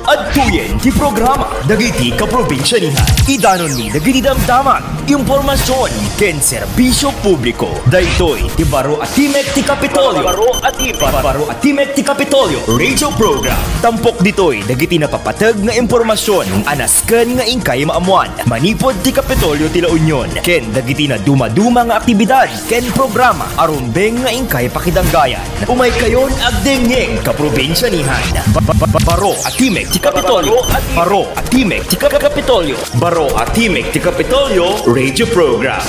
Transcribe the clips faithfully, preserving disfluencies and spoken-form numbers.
Adtoyen ti programa dagiti kaprobinsianihan. Idanonmi dagiti damdamag, impormasyon, ken serbisyo publiko. Daytoy ti baro a timek ti Kapitolyo. Baro a timek. Baro a timek ti Kapitolyo Radio Program. Tampok ditoy dagiti napapateg nga impormasyon a nasken nga inkay maammuan. Manipud ti Kapitolyo ti La Union ken dagiti nadumaduma nga aktibidad ken programa a rumbeng nga inkay pakidanggayan. Umaykayon agdengngeg, kaprobinsianihan. Ba-, ba-, ba-, baro a timek ti Kapitolyo. Baro a timek ti Kapitolyo. Baro a timek ti Kapitolyo Radio Program.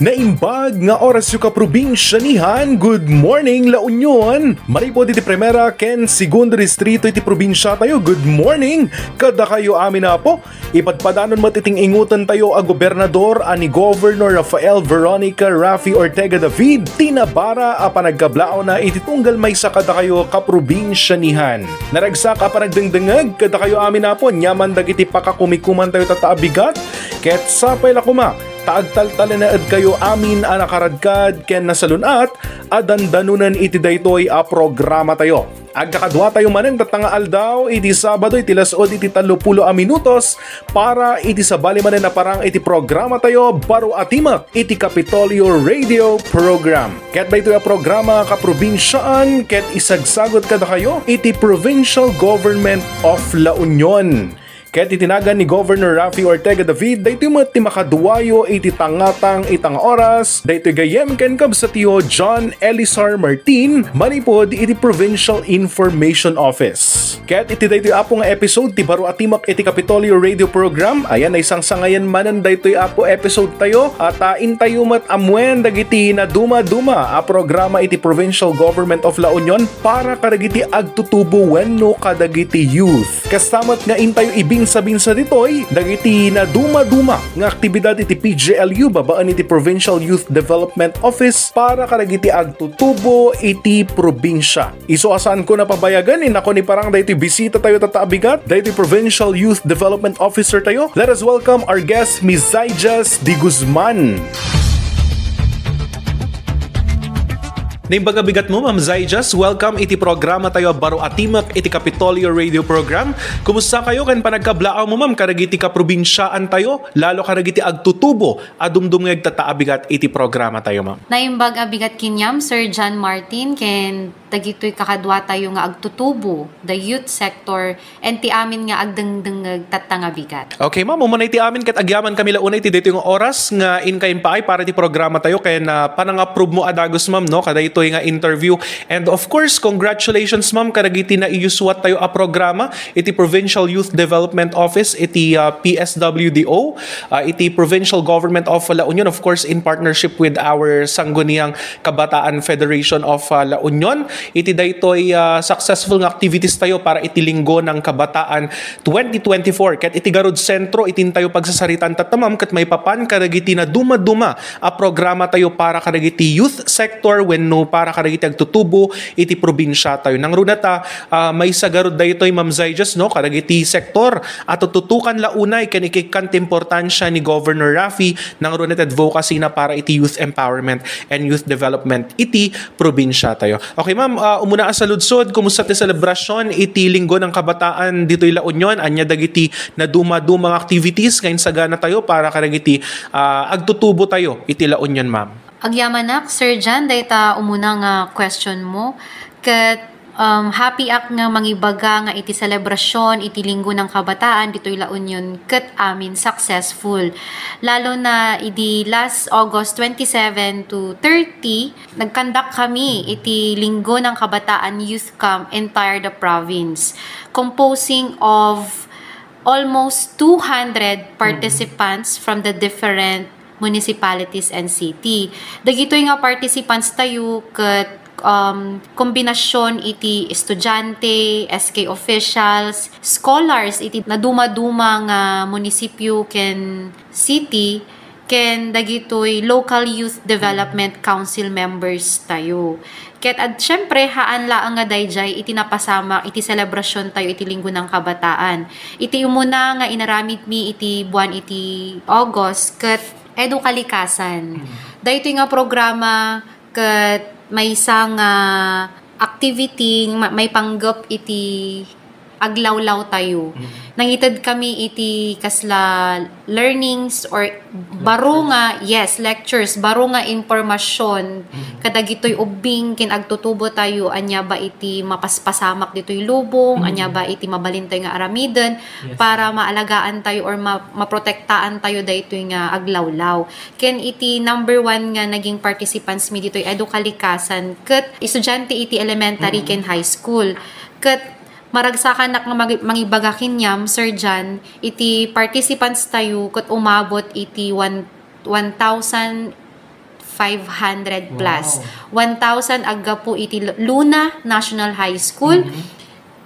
Naimbag nga orasyo, kaprobinsianihan. Good morning, La Union! Manipud iti primera ken segundo distrito iti probinsia tayo, good morning kadakayo amin, Apo. Ipadpadanon met iti ing-ingutan tayo a gobernador a ni Governor Rafael Veronica Raffy Ortega David ti nabara a panagkablaawna iti tunggal maysa kadakayo, kaprobinsianihan. Naragsak a panagdengdengngeg kadakayo amin, Apo, aniaman dagiti pakakumikuman tayo tatta a bigat, ket sapay la koma ta agtaltalinaedkayo amin a nakaradkad ken nasalun-at a dandanonen iti daytoy a programa tayo. Agkakadua tayo manen tatta nga aldaw iti Sabado iti las-ud iti tallopulo a minutos para iti sabali manen a parang iti programa tayo, Baro a Timek iti Kapitolyo Radio Program. Ket daytoy a programa, kaprobinsiaan, ket isagsagut kadakayo iti Provincial Government of La Union. Ket iti nagan ni Governor Raffy Ortega David, daytoy met ti makaduayo iti tangatang ita nga oras, daytoy gayyem ken kabsatyo John Elisar Martin, manipud iti Provincial Information Office. Ket iti daytoy, Apo, nga episode ti Baro a Timek iti Kapitolyo Radio Program, ayan, naisangsangayan manen daytoy, Apo, episode tayo, a ta intayo met ammuen dagiti nadumaduma a programa iti Provincial Government of La Union para kadagiti agtutubo wenno kadagiti youth. Kasta met nga intayo ibinsabinsa ditoy dagiti nadumaduma nga aktibidad iti P G L U babaen iti Provincial Youth Development Office para kadagiti agtutubo iti probinsia. Isu a saanko napabayagen, innakon iparang daytoy bisita tayo tatta a bigat, daytoy Provincial Youth Development Officer tayo. Let us welcome our guest, Miss Zaijas de Guzman. Naimbag a bigatmo, Ma'am Zaijas. Welcome iti programa tayo, Baro a Timek iti Kapitolyo Radio Program. Kumusta kayo ken panagkablaawmo, Ma'am, kadagiti kaprobinsiaan tayo, lalo kadagiti agtutubo a dumdumngeg tatta a bigat iti programa tayo, Ma'am? Naimbag a bigat kaniam, Sir John Martin, ken dagitoy kakadua tayo nga agtutubo, the youth sector, and ti amin nga agdengdengngeg tatta nga bigat. Okay, Ma'am, umuna iti amin ket agyaman kami la unay iti daytoy nga oras nga inka impaay para iti programa tayo ken, ah, panang-approve mo a dagus, Ma'am, no, kadaytoy nga interview. And of course, congratulations, Ma'am, kadagiti naiyusuat tayo a programa iti Provincial Youth Development Office, iti, ah, P S W D O, ah, iti Provincial Government of La Union, of course, in partnership with our Sangguniang Kabataan Federation of, ah, La Union. Iti daytoy, ah, successful nga activities tayo para iti Linggo ng Kabataan twenty twenty-four. Ket iti garud sentro, iti intayo pagsasaritaan tatta, Ma'am, ket maipapan kadagiti nadumaduma a programa tayo para kadagiti youth sector wenno para kadagiti agtutubo iti probinsia tayo. Nangruna ta, ah, maysa garud daytoy, Ma'am Zaijas, no, kadagiti sektor a tututukan la unay ken ikikkan ti importansia ni Governor Raffy, nangruna ti advocacy na para iti youth empowerment and youth development iti probinsia tayo. Okay, Ma'am, ah, umuna a saludsod, kumusta ti selebrasyon iti Linggo ng Kabataan ditoy La Union? Ania dagiti nadumaduma nga activities nga insagana tayo para kadagiti, ah, agtutubo tayo iti La Union, Ma'am? Agyamanak, Sir John, dayta umuna nga question mo. Ket, um, happy ak nga mangibaga nga iti selebrasyon iti Linggo ng Kabataan ditoy La Union ket amin successful. Lalo na idi last August twenty-seven to thirty, nagkandak kami iti Linggo ng Kabataan Youth Camp entire the province, composing of almost two hundred participants from the different municipalities and city. Dagitoy nga participants tayo ket, um, kombinasyon iti estudyante, S K officials, scholars iti nadumaduma nga munisipyo ken city, ken dagitoy Local Youth Development Council members tayo. Ket ad-, siyempre, haan laeng nga daydiay iti napasamak iti selebrasion tayo iti Linggo ng Kabataan. Iti umuna nga inaramid mi iti buan iti August, ket Edu Kalikasan. Mm. Daytoy nga programa ket maysa nga activity nga ma-, maipanggep iti aglawlaw tayo. Mm. Nangited kami iti kasla learnings or baro nga, yes, lectures, baro nga impormasyon Mm. kadagitoy ubbing ken agtutubo tayo, ania ba iti mapaspasamak ditoy lubong, Mm. ania ba iti mabalin tayo nga aramiden Yes. para maalagaan tayo or ma-, maprotektaan tayo daytoy nga aglawlaw. Ken iti number one nga naging participants mi ditoy Edu Kalikasan ket estudiante iti elementary Mm. ken high school. Ket maragsakanak nga magi-, mangibaga kaniam, Sir John, iti participants tayo ket umabot iti one, one thousand five hundred plus. Wow. One thousand aggapu iti Lu-, Luna National High School, Mhm.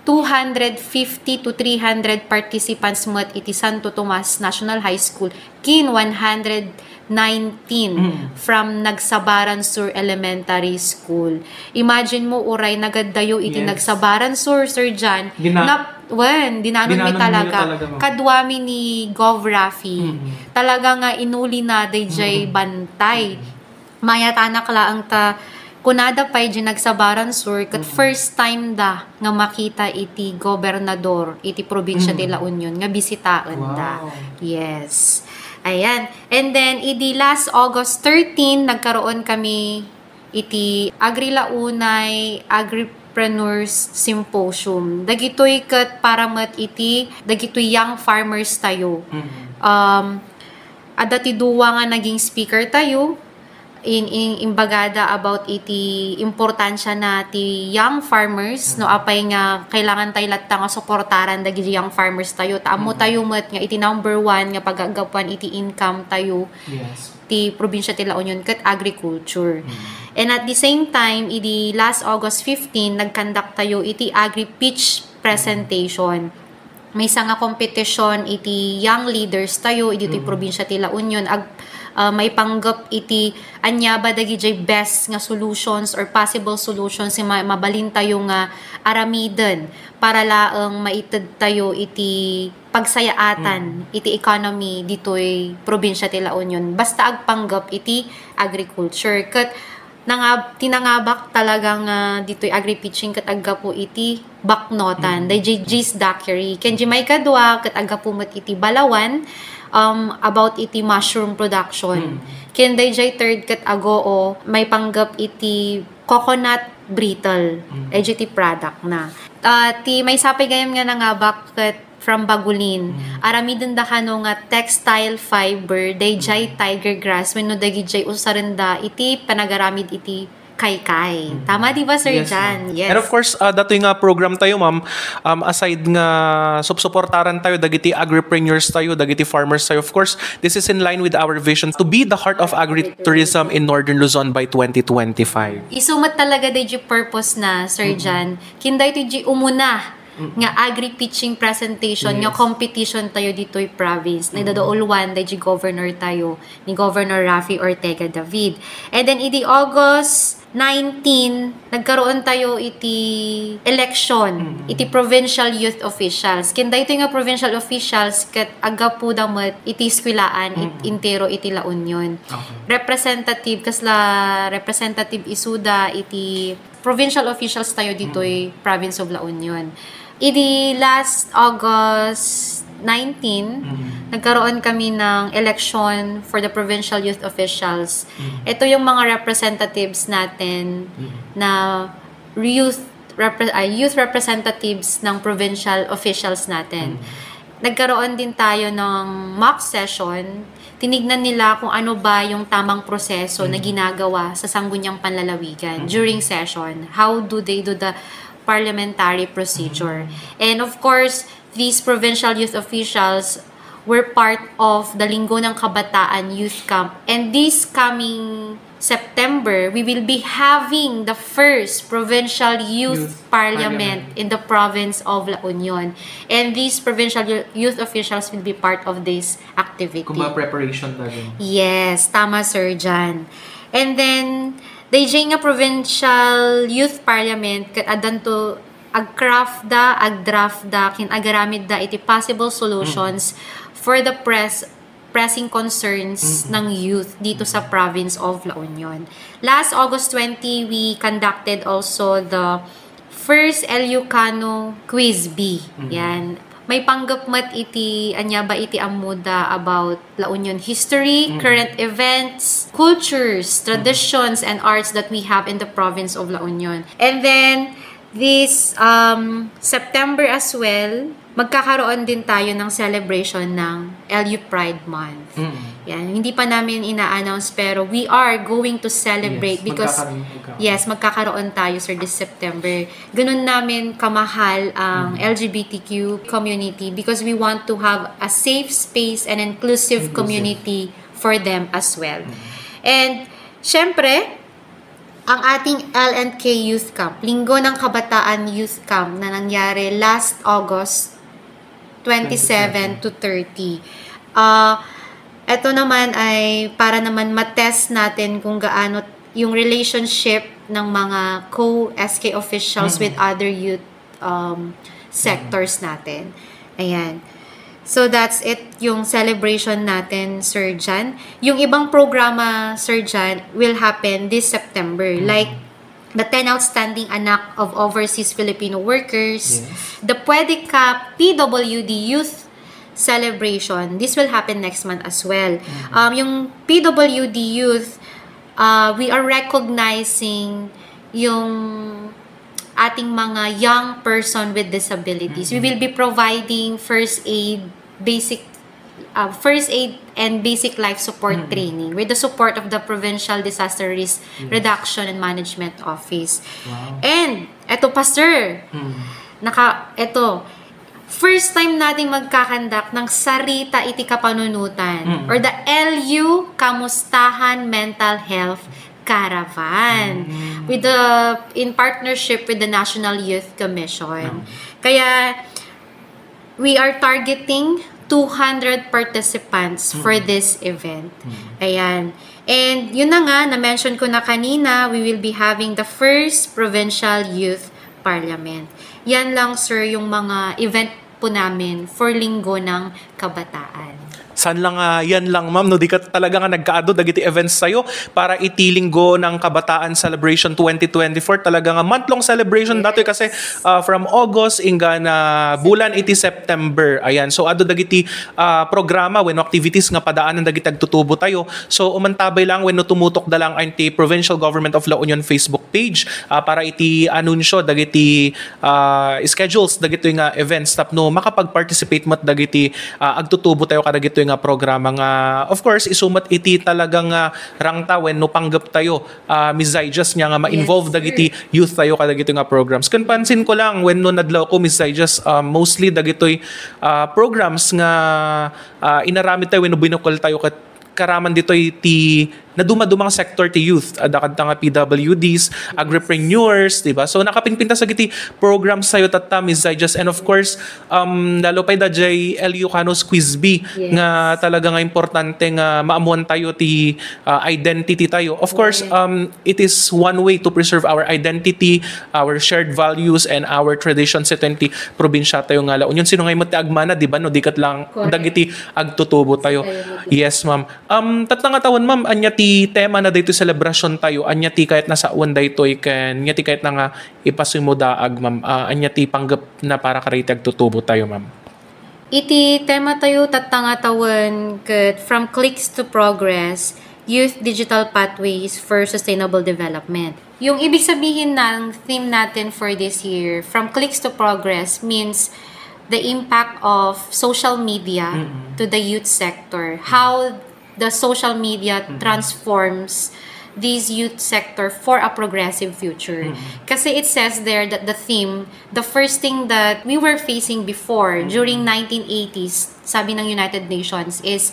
two hundred fifty to three hundred participants met iti Santo Tomas National High School, ken one hundred nineteen Mm. from Nagsabaran Sur Elementary School. Imagine mo, uray nagaddayo iti Yes. Nagsabaran Sur, Sir John. Dina-, Nap-, wen, dinanon mi dinanon mo talaga. Talaga, ma'am. Kaduami ni Gov Rafi. Mm. Talaga nga inuli na dayjay Mm. bantay. Mm. Mayatanak laeng ta kunada pay di Nagsabaran Sur, ket Mm. first time da nga makita iti gobernador iti probinsya ti Mm. La Union nga bisitaen da. Wow. Yes. Ayan. And then, idi last August thirteen, nagkaroon kami iti Agri-Launay Agripreneurs Symposium. Dagitoy ket para met iti dagitoy young farmers tayo. Mm. Um, adda ti dua nga naging speaker tayo. In, in, imbagada about iti importansya na ti young farmers, no, Mm. apay nga kailangan tayo latta nga suportaran dagiti young farmers tayo. Ta ammo Mm. tayo met nga iti number one nga pagaggapuan iti income tayo Yes. ti probinsya ti La Union ket agriculture. Mm. And at the same time, idi last August fifteen, nagkandak tayo iti Agri Pitch presentation. Maysa nga competition iti young leaders tayo, idi toy Mm. probinsya ti La Union, ag-, ah, maipanggep iti ania ba dagijay best nga solutions or possible solutions nga ma-, mabalin tayo nga aramiden para laeng maited tayo iti pagsayaatan Mm. iti economy ditoy probinsya ti La Union. Basta agpanggep iti agriculture. Ket nangab-, ti nangabak talaga nga ditoy agri-pitching ket aggapu iti baknotan, Mm. dayjay Jis Dockery. Ken di maikadua ket aggapu met iti Balawan, um, about iti mushroom production. Mm. Ken dayjay third ket aguo, maipanggep iti coconut brittle, Mm. dayjay ti product na. Ah, ti maysa pay gayam nga nangabak ket from Bagulin. Mm. Aramidenda kano nga textile fiber, dayjay Mm. tiger grass, wenno dagijay usarenda iti panagaramid iti kaykay. Mm. Tama, di ba, Sir Yes, Jan? ma'am. Yes. And of course, uh, datoy nga program tayo, ma'am, um, aside nga supsuportaran tayo, dagiti agripreneurs tayo, dagiti farmers tayo, of course, this is in line with our vision to be the heart of agritourism in Northern Luzon by twenty twenty-five. Isu met talaga dayjay purpose na, Sir Mm-mm. Jan. Ken daytoy di umuna Mm-mm. nga agri-pitching presentation nga Yes. competition tayo ditoy province. Mm-mm. Naidadauluan dayjay governor tayo, ni Governor Raffy Ortega David. And then, idi August nineteen, nagkaroon tayo iti election, Mm-mm. iti provincial youth officials. Ken daytoy nga provincial officials ket aggapuda met iti eskuelaan it-, Mm-mm. entero iti La Union. Okay. Representative, kasla representative isuda iti provincial officials tayo ditoy Mm. province of La Union. Idi last August nineteen, Mm. nagkaroon kami ng election for the provincial youth officials. Mm. Ito yung mga representatives natin Mm. na youth repre-, ay, youth representatives ng provincial officials natin. Mm. Nagkaroon din tayo ng mock session. Tinignan nila kung ano ba yung tamang proseso na Mm. ginagawa sa Sangguniang Panlalawigan Mm. during session. How do they do the parliamentary procedure? Mm. And of course, these provincial youth officials were part of the Linggo ng Kabataan Youth Camp. And this coming September, we will be having the first provincial youth, Youth parliament, parliament. In the province of La Union. And these provincial yo- youth officials will be part of this activity. Kumbaga preparation talaga. Yes, tama, Sir John. And then, D J nga provincial youth parliament, ket addanto agcraft da, agdraft da, ken agaramid da iti possible solutions for the press pressing concerns ng youth dito sa province of La Union. Last August twenty, we conducted also the first Ilocano Quiz Bee. Yan. May panggap met iti, anya ba iti ammoda about La Union history, current events, cultures, traditions, and arts that we have in the province of La Union. And then, this um, September as well, magkakaroon din tayo ng celebration ng L U Pride Month. Yan, hindi pa namin ina-announce, pero we are going to celebrate Yes, because magkakaroon, magkakaroon. Yes, magkakaroon tayo, sir, this September. Ganun namin kamahal ang L G B T Q community because we want to have a safe space and inclusive Inclusive. Community for them as well. And syempre, ang ating L and K Youth Camp, Linggo ng Kabataan Youth Camp na nangyari last August twenty-seven to thirty. Ah, ito naman ay para naman matest natin kung gaano yung relationship ng mga co-S K officials with other youth um, sectors natin. Ayan. So that's it yung celebration natin, Sir Jan. Yung ibang programa, Sir Jan, will happen this September. Like the ten outstanding anak of overseas Filipino workers, Yes. The Pwede Ka P W D Youth Celebration. This will happen next month as well. Um, yung P W D Youth, uh, we are recognizing yung ating mga young person with disabilities. We will be providing first aid, basic uh, first aid and basic life support training with the support of the Provincial Disaster Risk Reduction and Management Office. Wow. And eto pa, sir, naka eto first time nating magkakandak ng Sarita iti Kapanunutan or the L U Kamustahan Mental Health Caravan with the in partnership with the National Youth Commission. Kaya we are targeting two hundred participants for this event. Ayan. And yun na nga, na-mention ko na kanina, we will be having the first provincial youth parliament. Yan lang, sir, yung mga event po namin for Linggo ng Kabataan. Saan lang, ah, yan lang, ma'am, no? Di ka talaga nga nagkaado dagiti events tayo para iti Linggo ng Kabataan Celebration twenty twenty-four. Talaga nga month-long celebration datoy kasi, ah, from August inggana bulan iti September. Ayan. So, adu dagiti, ah, programa wenno activities nga padaanan dagiti agtutubo tayo. So, umantabay lang wenno tumutok da lang iti Provincial Government of La Union Facebook page, ah, para iti anunsyo dagiti, ah, schedules dagitoy nga events tapno makapag-participate met dagiti, ah, agtutubo tayo kadagitoy nga programa nga, of course, isu met iti talaga nga rangta wenno panggep tayo, ah, Miss Zai Jess, nga ma-involve dagiti youth tayo kadagitoy nga programs. Ken pansin ko lang wenno nadlaw ko, Miss Zai Jess, ah, mostly dagitoy, ah, programs nga, ah, inaramid tayo wenno binukol tayo ket karaman ditoy ti nadumaduma nga sector ti youth. Adda kadta nga P W Ds, agripreneurs, di ba? So, nakapinpintas dagiti programs tayo tatta, Miss Zai Jess. And of course, um, lalo pay da jay Ilocano Quiz Bee nga talaga nga importante nga maammuan tayo ti, ah, identity tayo. Of course, um, it is one way to preserve our identity, our shared values, and our traditions iti probinsya tayo nga La Union. Sino nga met ti agmana, di ba? No, di ket lang dagiti agtutubo tayo. Yes, ma'am. Um, tatta nga tawen, ma'am, ania ti tema na daytoy selebrasyon tayo? Ania ti kayatna sawen daytoy ken ania ti kayatna nga ipasimo daag, ma'am? Ah, ania ti panggep na para kadagiti agtutubo tayo, ma'am? Iti tema tayo tatta nga tawen ket From Clicks to Progress, Youth Digital Pathways for Sustainable Development. Yung ibig sabihin ng theme natin for this year, From Clicks to Progress, means the impact of social media to the youth sector. How the social media transforms this youth sector for a progressive future. Kasi it says there that the theme, the first thing that we were facing before, during nineteen eighties, sabi ng United Nations, is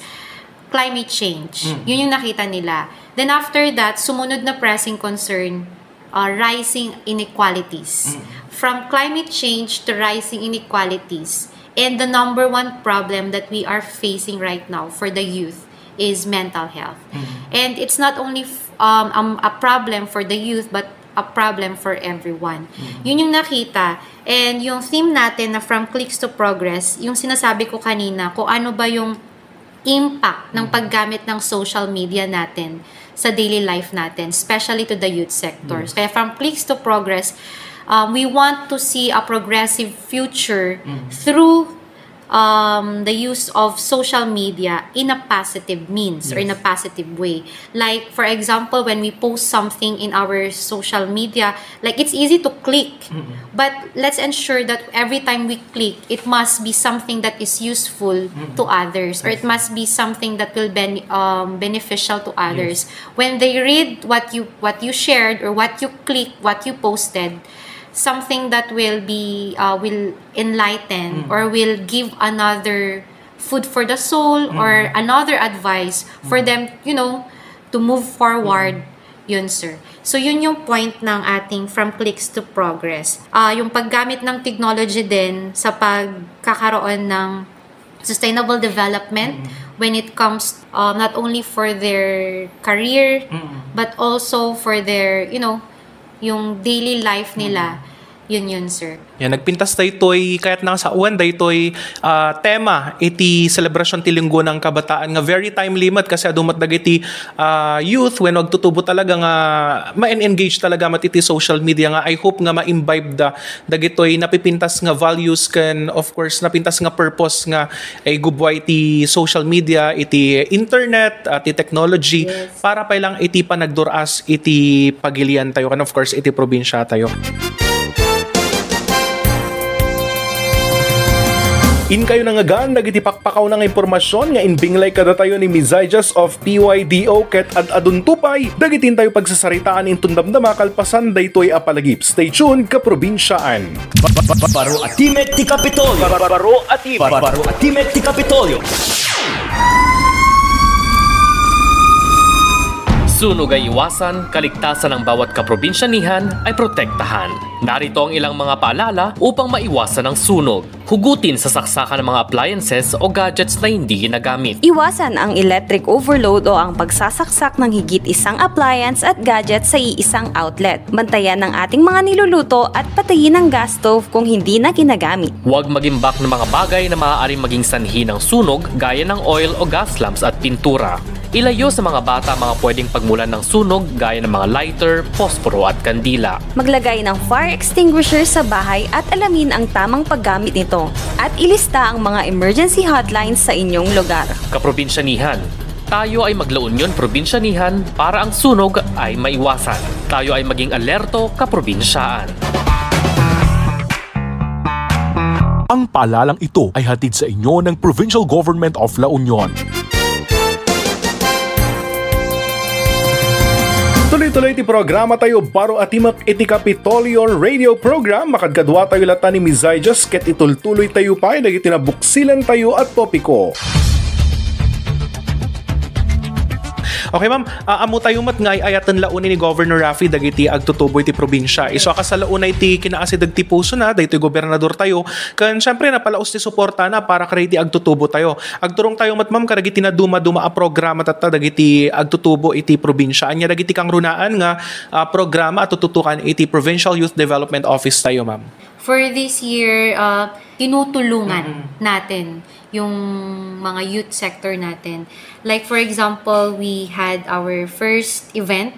climate change. Mm. Yun yung nakita nila. Then after that, sumunod na pressing concern, uh, rising inequalities. Mm. From climate change to rising inequalities, and the number one problem that we are facing right now for the youth is mental health. Mm. And it's not only f- um, um, a problem for the youth, but a problem for everyone. Mm. Yun yung nakita. And yung theme natin na From Clicks to Progress, yung sinasabi ko kanina, kung ano ba yung impact ng paggamit ng social media natin sa daily life natin, especially to the youth sectors. Kaya from clicks to progress, um, we want to see a progressive future through um, the use of social media in a positive means or in a positive way. Like, for example, when we post something in our social media, like, it's easy to click. But let's ensure that every time we click, it must be something that is useful to others, or it must be something that will ben- um, beneficial to others. When they read what you what you shared, or what you click, what you posted, something that will be uh, will enlighten or will give another food for the soul or another advice for them, you know, to move forward. Yun, sir. So, yun yung point ng ating from clicks to progress. Ah, yung paggamit ng technology din sa pagkakaroon ng sustainable development when it comes, uh, not only for their career, but also for their, you know, yung daily life nila. Yun yun, sir. Yan, nagpintas daytoy, kayat na nga sawen daytoy, ah, tema iti selebrasyon ti Linggo ng Kabataan nga very timely met kasi adu met dagiti, ah, youth wenno agtutubo talaga nga ma-engage talaga met iti social media nga I hope nga ma-imbibe da dagitoy napipintas nga values ken of course napintas nga purpose nga igubua iti social media, iti internet, ah, ti technology para pay lang iti panagdur-as iti pagilian tayo ken of course iti probinsya tayo. Inkayo nangngegan dagiti pakpakaw nga impormasyon nga imbinglay kadatayo ni Mizayjas of P Y D O ket ad-adunto pay dagiti intayo pagsasaritaan inton damdama kalpasan daytoy a palagip. Stay tuned, kaprobinsyaan. Ba-, ba-, ba-, baro a timek ti Kapitolyo. Ba-, ba-, baro a timek. Ba-, baro a timek ti Kapitolyo. Sunog ay iwasan, kaligtasan ng bawat kaprobinsyanihan ay protektahan. Narito ang ilang mga paalala upang maiwasan ang sunog. Hugutin sa saksakan ng mga appliances o gadgets na hindi ginagamit. Iwasan ang electric overload o ang pagsasaksak ng higit isang appliance at gadget sa iisang outlet. Bantayan ang ating mga niluluto at patayin ang gas stove kung hindi na ginagamit. Huwag mag-imbak ng mga bagay na maaaring maging sanhi ng sunog gaya ng oil o gas lamps at pintura. Ilayo sa mga bata ang mga pwedeng pagmulan ng sunog gaya ng mga lighter, posporo at kandila. Maglagay ng fire extinguisher sa bahay at alamin ang tamang paggamit nito. At ilista ang mga emergency hotlines sa inyong lugar. Kaprobinsyanihan, tayo ay maglaunyon probinsyanihan para ang sunog ay maiwasan. Tayo ay maging alerto kaprobinsyaan. Ang paalalang ito ay hatid sa inyo ng Provincial Government of La Union. Tuloy-tuloy ti programa tayo, Baro a Timek iti Kapitolyo Radio Program. Makadkadua tayo latta ni Mizayjas ket itultuloy tayo pay dagiti nabuksilan tayo a topiko. Okay, ma'am. Ah, ammo tayo met nga ay-ayaten laeng ni Governor Raffy dagiti agtutubo iti probinsya. Isu a kasla unay ti kinaasideg ti pusona daytoy gobernador tayo. Ken, siyempre, napalaos ti suportana para kadagiti agtutubo tayo. Agturong tayo met, ma'am, kadagiti naduma-duma a programa tatta dagiti agtutubo iti probinsya. Ania dagiti kangrunaan nga, ah, programa a tututukan iti Provincial Youth Development Office tayo, ma'am? For this year, uh, tinutulungan natin yung mga youth sector natin. Like, for example, we had our first event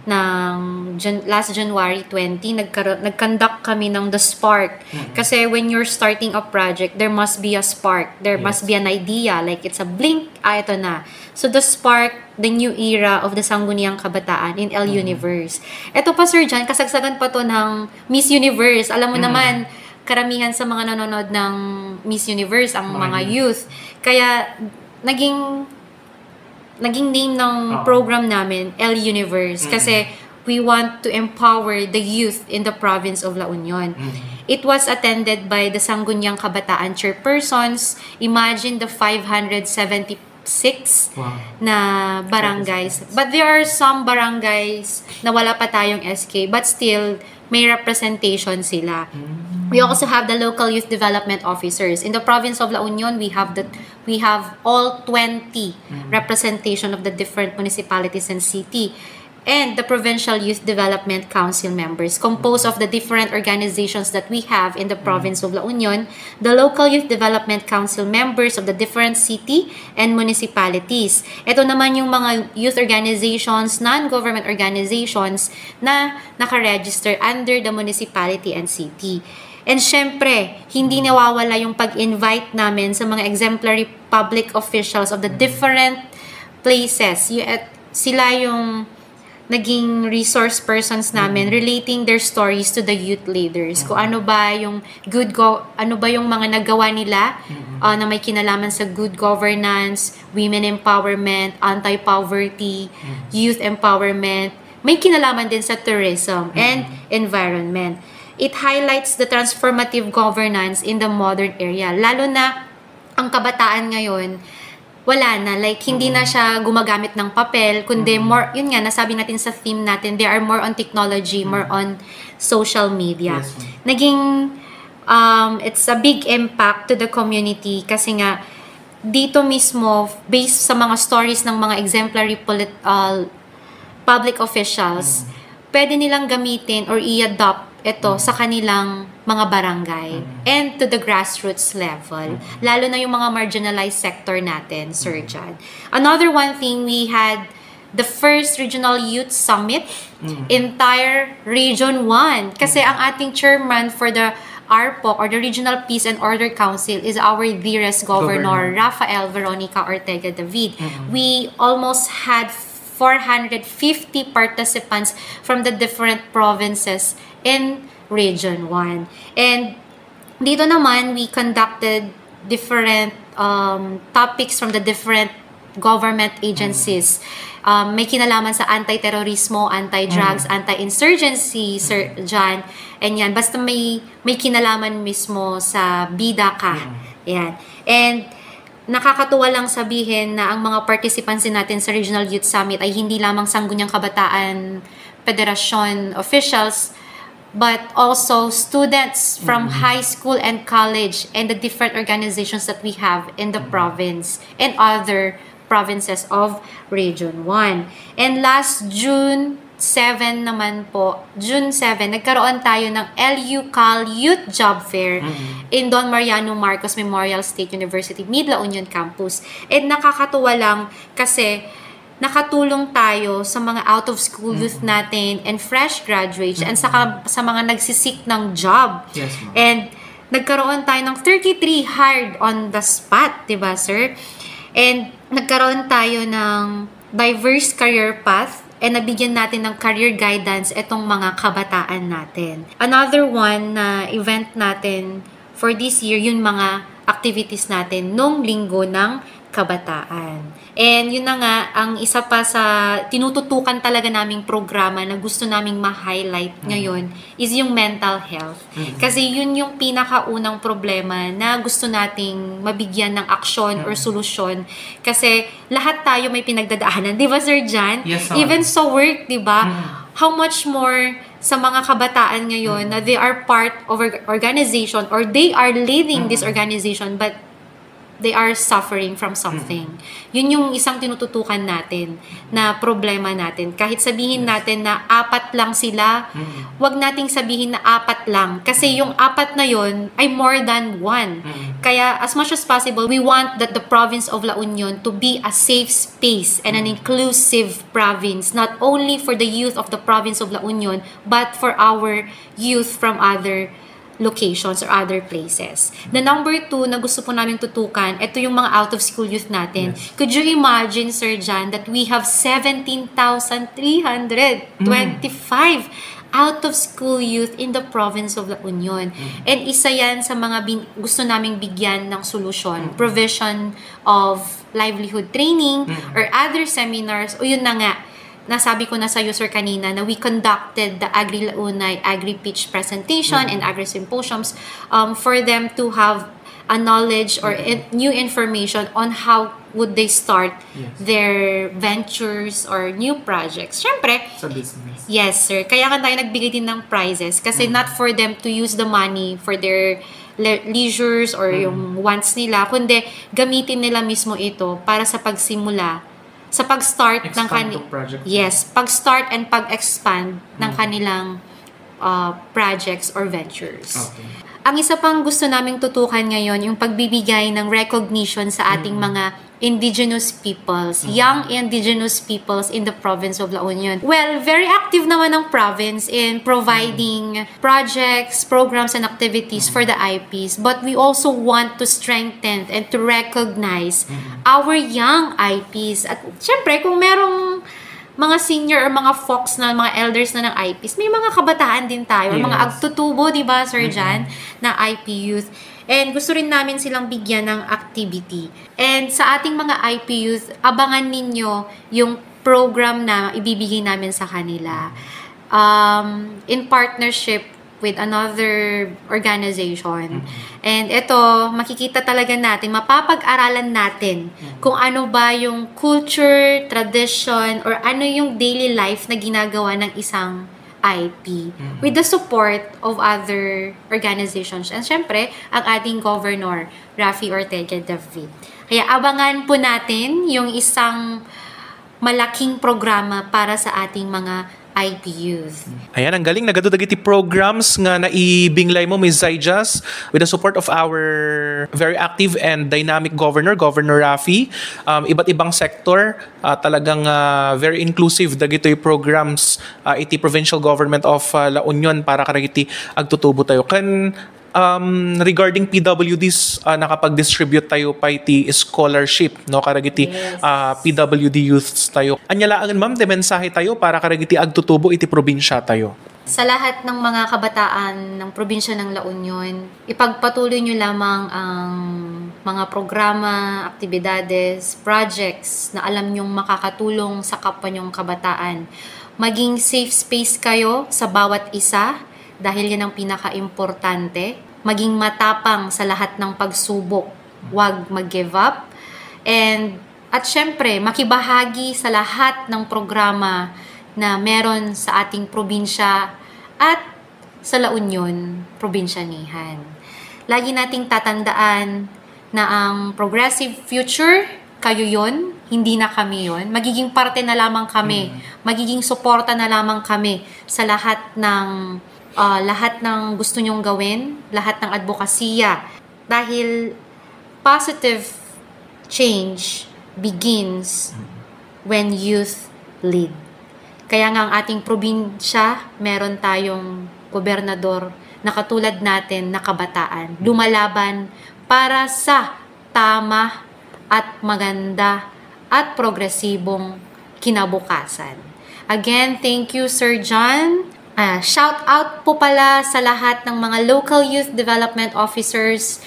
ng Jan- last January twenty, nagkaro- nag-conduct kami ng The Spark. Kasi when you're starting a project, there must be a spark. There must be an idea. Like, it's a blink, ah, ito na. So, The Spark, the new era of the Sangguniang Kabataan in L Universe. Ito pa, Sir John, kasagsagan pa to ng Miss Universe. Alam mo naman, karamihan sa mga nanonood ng Miss Universe, ang mga youth. Kaya, naging, naging name ng program namin, L Universe. Kasi, we want to empower the youth in the province of La Union. It was attended by the Sangguniang Kabataan chairpersons. Imagine the five hundred seventy six Wow. na barangays. But there are some barangays na wala pa tayong S K, but still, may representation sila. We also have the local youth development officers. In the province of La Union, we have the we have all twenty representation of the different municipalities and city, and the Provincial Youth Development Council members, composed of the different organizations that we have in the province of La Union, the local Youth Development Council members of the different city and municipalities. Ito naman yung mga youth organizations, non-government organizations na nakaregister under the municipality and city. And syempre, hindi nawawala yung pag-invite namin sa mga exemplary public officials of the different places. Y- at sila yung naging resource persons namin, relating their stories to the youth leaders. Kung ano ba yung good go ano ba yung mga nagawa nila, uh, na may kinalaman sa good governance, women empowerment, anti-poverty, youth empowerment. May kinalaman din sa tourism and environment. It highlights the transformative governance in the modern era. Lalo na ang kabataan ngayon, wala na. Like, hindi na siya gumagamit ng papel, kundi more, yun nga, nasabi natin sa theme natin, they are more on technology, more on social media. Yes, ma'am. Naging, um, it's a big impact to the community kasi nga, dito mismo, based sa mga stories ng mga exemplary polit-, uh, public officials, pwede nilang gamitin or i-adopt ito sa kanilang mga barangay and to the grassroots level, lalo na yung mga marginalized sector natin, Sir John. Another one thing, we had the first Regional Youth Summit, entire Region one. Kasi ang ating chairman for the RPOC or the Regional Peace and Order Council is our dearest Governor, Governor. Rafael Veronica Ortega David. We almost had four hundred fifty participants from the different provinces in Region one. And dito naman, we conducted different, um, topics from the different government agencies. Um, may kinalaman sa anti-terrorismo, anti-drugs, anti-insurgency, Sir John. And yan, basta may, may kinalaman mismo sa bida ka. Yan. And nakakatuwa lang sabihin na ang mga participants din natin sa Regional Youth Summit ay hindi lamang Sangguniang Kabataan Federasyon officials, but also students from high school and college and the different organizations that we have in the province and other provinces of Region one. And last June seven naman po, June seven, nagkaroon tayo ng L U Cal Youth Job Fair in Don Mariano Marcos Memorial State University, Mid La Union Campus. And nakakatuwa lang kasi nakatulong tayo sa mga out-of-school youth natin and fresh graduates and sa, sa mga nagsisik ng job. Yes, ma'am. And nagkaroon tayo ng thirty-three hired on the spot, di ba, sir? And nagkaroon tayo ng diverse career path and nabigyan natin ng career guidance itong mga kabataan natin. Another one na event natin for this year, yung mga activities natin nung Linggo ng Kabataan. And yun na nga, ang isa pa sa tinututukan talaga naming programa na gusto naming ma-highlight ngayon is yung mental health. Kasi yun yung pinakaunang problema na gusto nating mabigyan ng aksyon or solusyon. Kasi lahat tayo may pinagdadaanan. Di ba, Sir John? Yes, ma'am. Even sa work, di ba? How much more sa mga kabataan ngayon na they are part of org-, organization or they are leading this organization but they are suffering from something. Yun yung isang tinututukan natin na problema natin. Kahit sabihin natin na apat lang sila, wag nating sabihin na apat lang. Kasi yung apat na yon ay more than one. Kaya as much as possible, we want that the province of La Union to be a safe space and an inclusive province, not only for the youth of the province of La Union, but for our youth from other locations or other places. The number two na gusto po namin tutukan, ito yung mga out-of-school youth natin. Yes. Could you imagine, Sir John, that we have seventeen thousand three hundred twenty-five out-of-school youth in the province of La Union? And isa yan sa mga bin- gusto naming bigyan ng solusyon, provision of livelihood training or other seminars. O yun na nga, nasabi ko na sa'yo, sir, kanina na we conducted the Agri-Launay Agri-Pitch presentation and Agri-Symposiums, um, for them to have a knowledge or in- new information on how would they start Yes. their ventures or new projects. Siyempre, Sa business. Yes, sir. Kaya nga tayo nagbigay din ng prizes kasi Mm. not for them to use the money for their le- leisures or Mm. yung wants nila, kundi gamitin nila mismo ito para sa pagsimula, sa pag-start ng Expand kani- the project. Yes, pag-start and pag-expand ng Mm. kanilang uh, projects or ventures. Okay. Ang isa pang gusto naming tutukan ngayon, yung pagbibigay ng recognition sa ating Mm. mga indigenous peoples, Mm. young indigenous peoples in the province of La Union. Well, very active naman ang province in providing Mm. projects, programs, and activities for the I Ps. But we also want to strengthen and to recognize Mm. our young I Ps. At syempre, kung merong mga senior or mga folks na, mga elders na ng I Ps, may mga kabataan din tayo, or mga Yes. agtutubo, di ba, Sir Mm-mm. Jan, na I P youth. And gusto rin namin silang bigyan ng activity. And sa ating mga I P youth, abangan ninyo yung program na ibibigay namin sa kanila. Um, in partnership with another organization. Mm-hmm. And ito, makikita talaga natin, mapapag-aralan natin Mm-hmm. kung ano ba yung culture, tradition, or ano yung daily life na ginagawa ng isang I P Mm-hmm. with the support of other organizations. And syempre, ang ating governor, Raffy Ortega David. Kaya abangan po natin yung isang malaking programa para sa ating mga I P youth. Ayan, ang galing. Nagadu dagiti programs nga naibinglay mo, Miss Zayjas, with the support of our very active and dynamic governor, Governor Raffy. Um, iba't ibang sector, ah, talagang, ah, very inclusive dagitoy programs, ah, iti provincial government of, ah, La Union para kadagiti agtutubo tayo. Ken Um, regarding P W Ds, ah, nakapag-distribute tayo pay ti scholarship, no, kadagiti, Yes. ah, P W D youths tayo. Ania laengen, ma'am, ti mensahe tayo para kadagiti agtutubo iti probinsya tayo? Sa lahat ng mga kabataan ng probinsya ng La Union, ipagpatuloy niyo lamang ang mga programa, aktibidades, projects na alam niyong makakatulong sa kapwa niyong kabataan. Maging safe space kayo sa bawat isa, dahil yan ang pinakaimportante. Maging matapang sa lahat ng pagsubok. Huwag mag-give up. And, at syempre, makibahagi sa lahat ng programa na meron sa ating probinsya at sa La Union, probinsyanihan. Lagi nating tatandaan na ang progressive future, kayo yon, hindi na kami yon. Magiging parte na lamang kami. Mm. Magiging suporta na lamang kami sa lahat ng, ah, lahat ng gusto nyong gawin, lahat ng advokasya. Dahil positive change begins Mm. when youth lead. Kaya nga ang ating probinsya, meron tayong gobernador na katulad natin na kabataan, lumalaban para sa tama at maganda at progresibong kinabukasan. Again, thank you, Sir John. Ah, shout out po pala sa lahat ng mga local youth development officers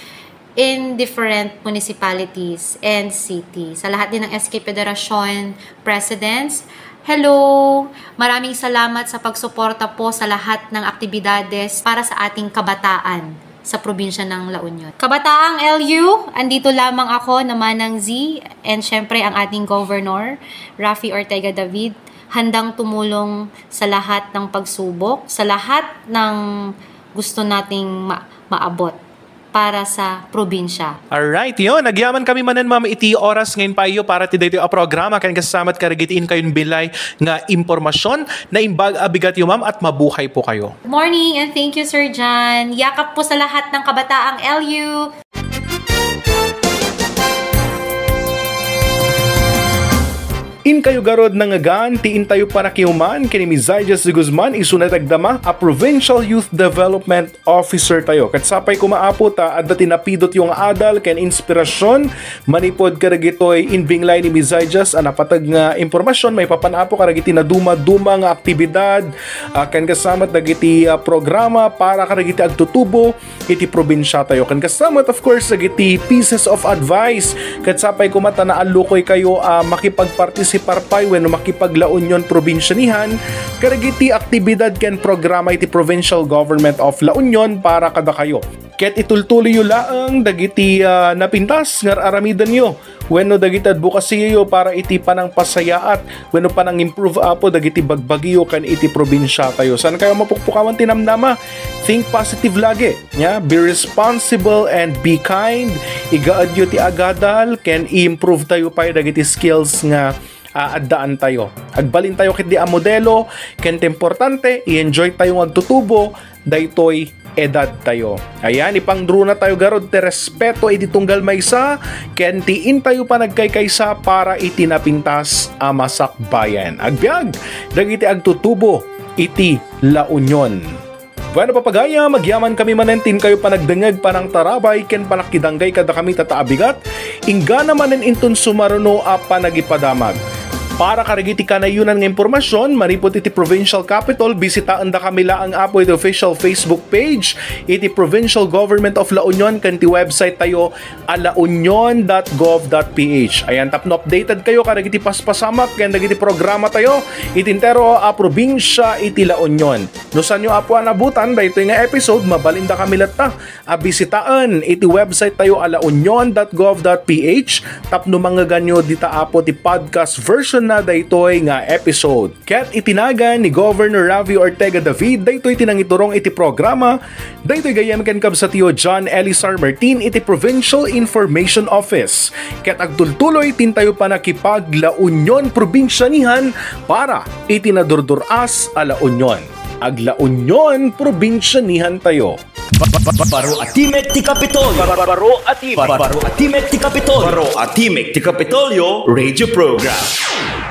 in different municipalities and city. Sa lahat din ng S K Federasyon Presidents, hello! Maraming salamat sa pagsuporta po sa lahat ng aktibidades para sa ating kabataan sa probinsya ng La Union. Kabataang L U, andito lamang ako na Manang Z, and syempre ang ating Governor, Raffy Ortega David, handang tumulong sa lahat ng pagsubok, sa lahat ng gusto nating ma- maabot para sa probinsya. Alright, yon. Nagyaman kami manen, ma'am, iti oras ngayon pa iyo para ti daytoy a programa. Ken kasamat kadagiti inkayon bilay nga impormasyon. Naimbag a bigat yo, ma'am, at mabuhay po kayo. Good morning and thank you, Sir John. Yakap po sa lahat ng kabataang L U. Inkayo garud nangngegan ti intayo panakiuman ken ni Miss Zayjas de Guzman, isu nga nagdama a Provincial Youth Development Officer tayo. Ket sapay koma, Apo, ta adda ti napidotyo nga adal ken inspirasyon manipud kadagitoy imbinglay ni Miss Zayjas a napateg nga impormasyon maipapan, Apo, kadagiti nadumaduma nga aktibidad, ah, ken kasamat dagiti, ah, programa para kadagiti agtutubo iti probinsya tayo. Ken kasamat, of course, dagiti pieces of advice. Ket sapay koma ta naallukoy kayo a makipagpartisipa pay wenno makipag-La Union probinsianihan kadagiti aktibidad ken programa iti Provincial Government of La Union para kadakayo. Ket itultuloyyo laeng dagiti, ah, napintas nga ar-aramidenyo wenno dagiti advokasiyo para iti panangpasayaat wenno panang-improve, Apo, dagiti bagbagiyo ken iti probinsiatayo. Saan kayo mapukpukawan ti namnama? Think positive lagi. Yeah? Be responsible and be kind. Igaadyo ti agadal ken i-improve tayo pay dagiti skills nga, ah, addaan tayo. Agbalin tayo ketdi a modelo, ken ti importante, i-enjoy tayo nga agtutubo daytoy edad tayo. Ayan, ipangdruna tayo garud ti respeto iti tunggal maysa, ken ti intayo panagkaykaysa para iti napintas a masakbayan. Agbiag dagiti agtutubo iti La Union. Bueno, papagayam, agyaman kami manen ti inkayo panagdengngeg, panangtarabay, ken panakidanggay kadakami, Tata a Bigat. Inggana manen inton sumaruno a panagipadamag. Para kadagiti kanayonan nga impormasion manipud iti Provincial Capitol, bisitaendakami laeng, Apo, iti official Facebook page iti Provincial Government of La Union ken ti website tayo a launion dot gov dot ph. Ayan, tapno updated kayo kadagiti paspasamak ken dagiti programa tayo iti entero a probinsia iti La Union. No saanyo, Apo, a naabutan daytoy nga episode, mabalindakami latta a bisitaen iti website tayo a launion dot gov dot ph tapno mangngeganyo dita, Apo, ti podcast version na daytoy nga episode. Ket iti nagan ni Governor Raffy Ortega David, daytoy ti nangiturong iti programa, daytoy gayyem ken kabsatyo John Elisar Martin iti Provincial Information Office. Ket agtultuloy ti intayo panakipag-La Union probinsianihan para iti nadurdur-as a La Union. Ag-La Union probinsianihan tayo. Ba-, ba-, ba-, baro a timek ti Kapitolyo. Ba-, ba-, baro a timek. Ba-, baro a timek ti Kapitolyo. Baro a timek ti Kapitolyo Radio Program.